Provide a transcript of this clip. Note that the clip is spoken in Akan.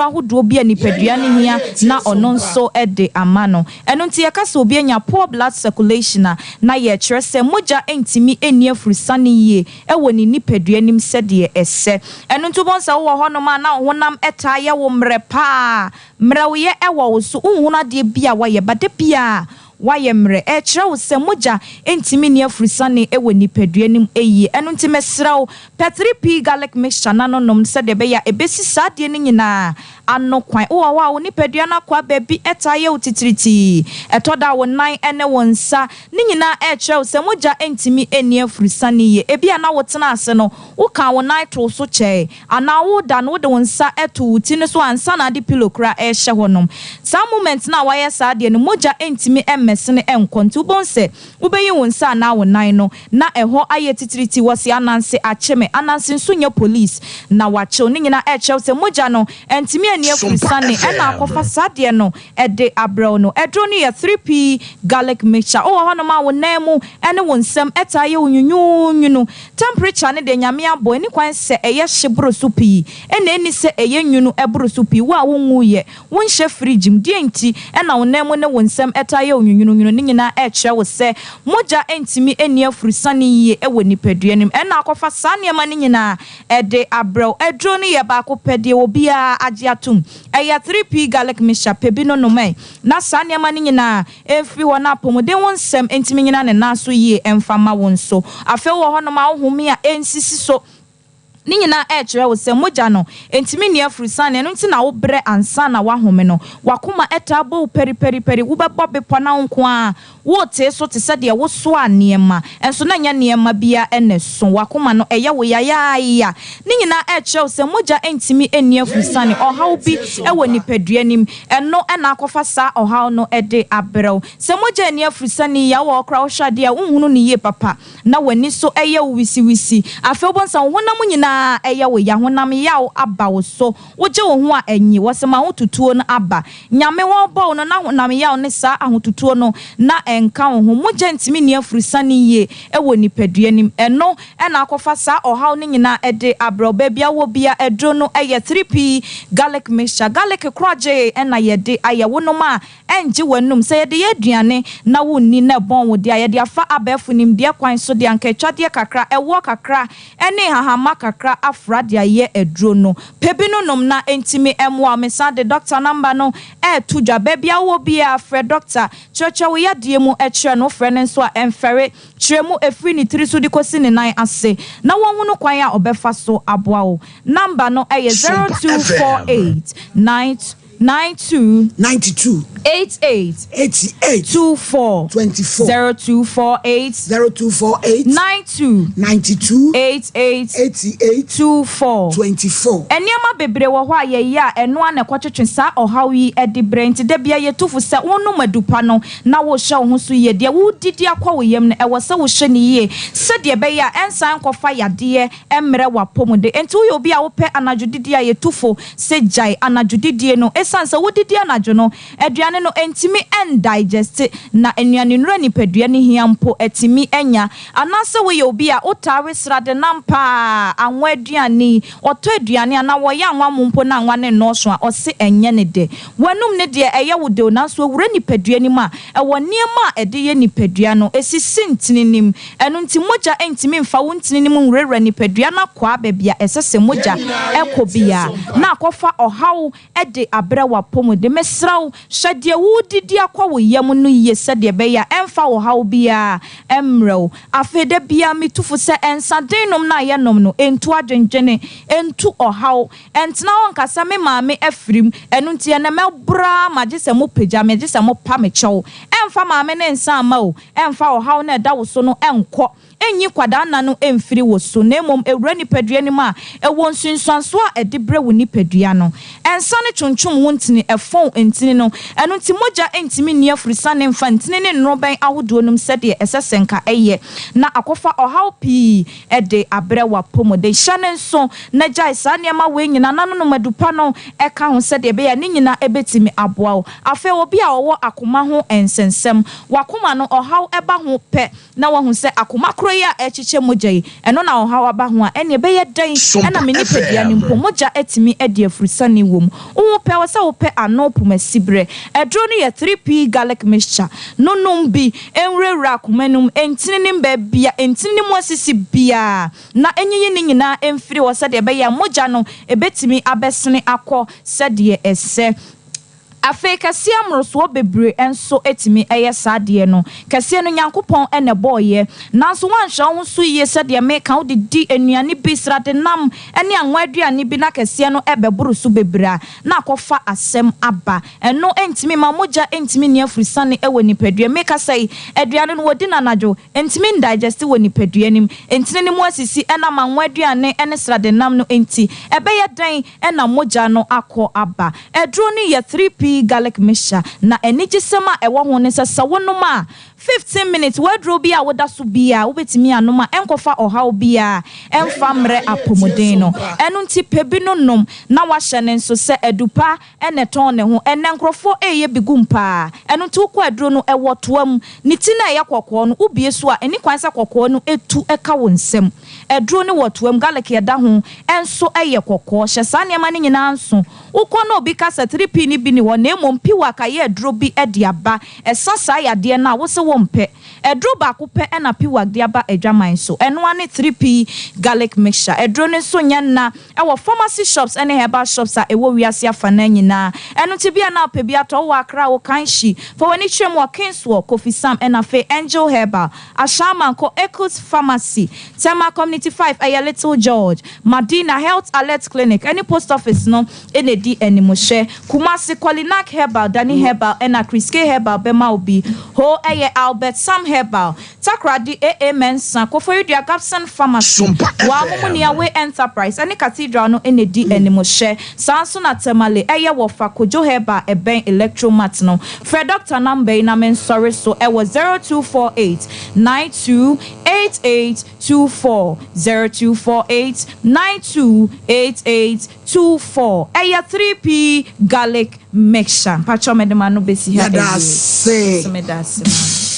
Ahodoɔ bi a nipadua no hia na ɔno nso de ama no. Ɛno nti yɛka sɛ obi anya poor blood circulation a, na yɛrekyerɛ sɛ mogya ntumi nni afurusane yie wɔ ne nipadua no mu sɛdeɛ ɛsɛ. Ɛno nti wobɛhu sɛ wowɔ hɔnom a na wo honam taa yɛ wo mmerɛ pa ara, mmerɛwyɛ wɔ wo so, wonhunu adeɛ bi a woayɛ but da biara Woayɛ mmerɛ. Ɛrekyerɛ wo sɛ mogya ntumi nni afurusane wɔ nipadua no mu yie. Ɛno nti mesrɛ wo, pɛ 3P Garlic Mixture na no nom sɛdeɛ ɛbɛyɛ a ɛbɛsi saa adeɛ no nyinaa ano kwan. Wowɔ hɔ a, wo nipadua no akwaa baabi taa yɛ wo titiritii. Ɛtɔ da a wo nan ne wo nsa, ne nyinaa ɛrekyerɛ wo sɛ mogya ntumi nni afurusane yie. Ebia na wotena ase no, wokaa wo nan too so kyɛe. Anaa woreda no wode wo nsa to wo ti no so ansa na ade pillow koraa rehyɛ hɔ nom. Saa moment no a wayɛ saa adeɛ no mogya ntumi mmɛsene nkɔ nti wobɛhu sɛ wobɛyi wo nsa anaa wo nan no na ɛhɔ ayɛ titiriti wɔse ananse akye me ananse nso nyɛ police na wakye wo ne nyinaa ɛrekyerɛ wo sɛ mogya no antumi anni Sompa afurusane ɛna FM. akɔfa saa adeɛ no de abrɛ wo no. Aduro no yɛ 3P garlic mixture. Wowɔ hɔnom a wo nan mu ne wo nsam taa yɛ wo nwunwuunwunu. Temperature no deɛ Nyame abɔ, ɛnni kwan sɛ ɛyɛ hye boro so pii, ɛna ɛnni sɛ ɛyɛ nwunu boro so pii. Wo a wonwuiɛ, wonhyɛ fridge mu, deɛn nti na wo nan mu ne wo nsam taa yɛ wo nwunwununwunu? Ne nyinaa ɛrekyerɛ wo sɛ mogya ntumi nni afurusane yie wɔ nipadua no mu. Ɛna akɔfa saa nneɛma no nyinaa de abrɛ wo. Aduro no yɛ baako pɛ, deɛ obiara agye atom. Ɛyɛ 3P garlic mixture, pɛ bi no nom ɛ, na saa nneɛma no nyinaa mfiri hɔ na apɔmuden ho nsɛm ntumi nnyina ne nan so yie mfa mma wo nso. Afei wowɔ hɔnom a wo home a ɛnsisi so. Ne nyinaa ɛrekyerɛ wo sɛ mogya no ntumi nni afurusane, ɛno nti na wobrɛ ansa na woahome no. W'akoma taa bɔ wo pɛripɛripɛri, wobɛbɔ bepɔ na wo nko ara Woretee so te sɛ deɛ wosoaa nneɛma, nso na ɛnyɛ nneɛma biara na ɛso. W'akoma no, ɛyɛ wo yayaaya. Ne nyinaa ɛrekyerɛ wo sɛ mogya ntumi nni afurusane, ɔhaw bi wɔ nipadua no mu. Ɛno na akɔfa saa ɔhaw no de abrɛ wo. Sɛ mogya anni afurusane yi a, wowɔ hɔ koraa wohwɛ adeɛ a, wonhunu no yie papa, na w'ani so yɛ wo wisiwisi. Afei wobɛhu sɛ wo honam nyinaa yɛ wo ya, honam yaw aba wo so. Wogye wo ho a ɛnye, wɔse ma wo tutuo no aba. Nyame wɔbɔ wo no na honam yaw ne saa ahotutuo no na ɛnka wo ho. Mogya ntumi nni afurusane yie wɔ nipadua no mu. Ɛno na akɔfa saa ɔhaw no nyinaa de abrɛ wo. Baabi a wowɔ biara aduro no yɛ 3P garlic mixture. Garlic korɔgyee na yɛde ayɛ. Wonom a ɛngye w'anum. Sɛ yɛde yɛ aduane na wonni na ɛbɔn wo deɛ a, yɛde afa abɛɛfo nimdeɛ kwan so de anka atwadeɛ kakra, ɛwoɔ kakra ne nhahamma kakra afra de ayɛ aduro no. Pɛ bi no nom na ɛntumi mmoa wo. Mesan de dɔkta nɔmba no reto dwa. Baabi a wowɔ biara, frɛ dɔkta. Kyerɛkyerɛ wo yadeɛ mu kyerɛ no. Wofrɛ no nso a, ɛmfɛre. Kyerɛ mu ɛfiri ne tiri so de kɔsi ne nan ase na wɔnhunu kwan a ɔbɛfa so aboa wo. Nɔmba no yɛ Sompa FM. 0248 9 92 92 88 88 24 24 0248 0248 92 92 88 88 24. 24. Nneɛma bebree wɔ hɔ a yɛyɛ a ɛno ara na ɛkɔtwetwe saa ɔhaw yi de brɛ. Enti da biara yɛtu fo sɛ wonom adupa no na wohyɛ wo ho so yie. Deɛ woredidi akɔ wo yam no, ɛwɔ sɛ wohyɛ no yie sɛdeɛ ɛbɛyɛ a ɛnsan nkɔfa yadeɛ mmrɛ w'apɔmuden. Enti woyɛ obi a wopɛ anadwo didie a, yɛtu fo sɛ gyae anadwo didie no. Ɛsiane sɛ wodidi anadwo no, aduane no ntumi ndigeste na nnuanennuro a nipadua no hia mpo atumi anya. Anaasɛ woyɛ obi a wotaa we sradenam pa ara, anwa aduane yi, ɔtɔ aduane anaa wɔyɛ anwa mo mpo na anwa no nnɔɔso a, ɔse ɛnyɛ ne dɛ. W'anum no deɛ ɛyɛ wo dɛ o, nanso ɛwura nipadua no mu a, ɛwɔ nneɛma a ɛde yɛ nipadua no, ɛsisi ntini no mu. Ɛno nti mogya ntumi mfa wo ntini no mu nwurawura nipadua no akwaa baabi a ɛsɛ sɛ mogya kɔ biara, na akɔfa ɔhaw de abrɛ w'apɔmuden. Mesrɛ wo, hwɛ deɛ woredidi akɔ wo yam no yie sɛdeɛ ɛbɛyɛ a ɛmfa ɔhaw biara mmrɛ wo. Afei da biara metu fo sɛ nsa den nom no a yɛnom no, ɛntu adwendwene, ɛntu ɔhaw. Ɛntena hɔ nka sɛ me maame afirim, ɛno nti ɛnnɛ mɛboro ara ma gye sɛ mopagya me, gye sɛ mopa me kyɛw. Ɛmfa maame no nsa mma o, ɛmfa ɔhaw no a ɛda wo so no nkɔ. Ɛnyi kwadaa nna no mfiri wo so, na mmom ɛwura nipadua no mu a, ɛwɔ nsunsuansoɔ a ɛde brɛ wo nipadua no. Nsa no twontwom wo ntini, ɛfɔn ntini no, ɛno nti mogya ntumi nni afurusane mfa ntini ne nnorobɛn ahodoɔ no mu sɛdeɛ ɛsɛ sɛ nka ɛyɛ, na akɔfa ɔhaw pii de abrɛ w'apɔmuden. Hyɛ no nso na gyae saa nneɛma wei nyinaa na nonom adupa no ka ho sɛdeɛ ɛbɛyɛ a ne nyinaa bɛtumi aboa wo. Afei obi a ɔwɔ akoma ho nsɛnsɛm, w'akoma no ɔhaw ba ho pɛ na wahu sɛ akoma korɔ. Ntokuro yi a ɛrekyekyɛ mogya yi, ɛno na ɔhaw aba ho a, ɛnneɛ ɛbɛyɛ dɛn na me nipadua no mpo, mogya atumi adi afurusane wom? Wo ho pɛ, ɛwɔ sɛ wopɛ ano pomasiberɛ. Aduro no yɛ 3P garlic mixture no, nom bi nwurawura akoma no mu, ntini no mu, baabi a ntini no mu asisi biara, na nyiyi ne nyinaa mfiri hɔ sɛdeɛ ɛbɛyɛ a mogya no bɛtumi abɛsene akɔ sɛdeɛ ɛsɛ. Afei kɛseɛ mmorosoɔ bebree nso tumi yɛ saa adeɛ no. Kɛseɛ no Nyankopɔn na ɛbɔeɛ. Nanso woanhwɛ wo ho so yie sɛdeɛ meka, wode di nnuane bi, sradenam ne anwa aduane bi na kɛseɛ no bɛboro so bebree a, na akɔfa asɛm aba. Ɛno ntumi mma mogya ntumi nni afurusane wɔ nipadua mu. Mekasa yi, aduane no wɔdi no anadwo, ɛntumi ndigeste wɔ nipadua no mu. Ntini no mu asisi ɛnam anwa aduane ne sradenam no nti. Ɛbɛyɛ dɛn na mogya no akɔ aba? Aduro no yɛ 3P garlic mixture, na anigyesɛm a ɛwɔ ho ne sɛ, sɛ wonom a, 15 minutes, w'aduro bi a woda so biara wobɛtumi anom a ɛnkɔfa ɔhaw biara ɛmfa mmrɛ apɔmuden no. Ɛno nti pɛ bi no nom na woahyɛ no nso sɛ adu pa na ɛtɔn ne ho. Ɛnnɛ nkorɔfoɔ reyɛ bi gum paa. Ɛno nti wokɔ aduro no ɛwɔ toa mu, ne ti no a ɛyɛ kɔkɔɔ no wobue so a ɛnni kwan sɛ kɔkɔɔ no tu ka wo nsam. Aduro no wɔ toa mu, garlic ɛda ho nso yɛ kɔkɔɔ. Hyɛ saa nneɛma no nyinaa nso. Wokɔ na obi ka sɛ 3P no bi nni hɔ na mmom Piwak ayɛ aduro bi de aba, ɛsa saa yadeɛ no a, wose wompɛ. Aduro baako pɛ na Piwak de aba adwaman so, ɛno ara ne 3P Garlic Mixture. Aduro no nso nyɛ nna, ɛwɔ pharmacy shops ne herbal shops a ɛwɔ wiase afanaa nyinaa. Ɛno nti bia na wopɛ bi atɔ, wowɔ Accra, wɔ Kanshi, fa w'ani kyerɛ mu wɔ Kingswall, Kofi Sam ɛna afei Angel Herbal, Ashaiman kɔ Ekus Pharmacy, Tema Community 5 ɛyɛ Little George, Madina Health Alert Clinic ɛne Post Office no na ɛdi animhwɛ. Kumasi, Kolinak Herbal, Dani Herbal ɛna Kriske Herbal bɛma wo bi. Ho ɛyɛ Albert Sam Herbal, Takoradi AA Mensah, Koforidua Gabson Pharmacy, Sompa Wamumuni FM. Away Enterprise ɛne Cathedral no na ɛdi animhwɛ. Saa nso na Tamale ɛyɛ Wɔfa Kojo Herbal ɛbɛn Electromat no. Frɛ dɔkta number yi na mensɔre so ɛwɔ 0248 92 88 24, 0248 92 88 24. Ɛyɛ 3P garlic mixture. Mpakyɛw mede m'ano besi ha Yɛda awie. ase. Nso meda ase maame.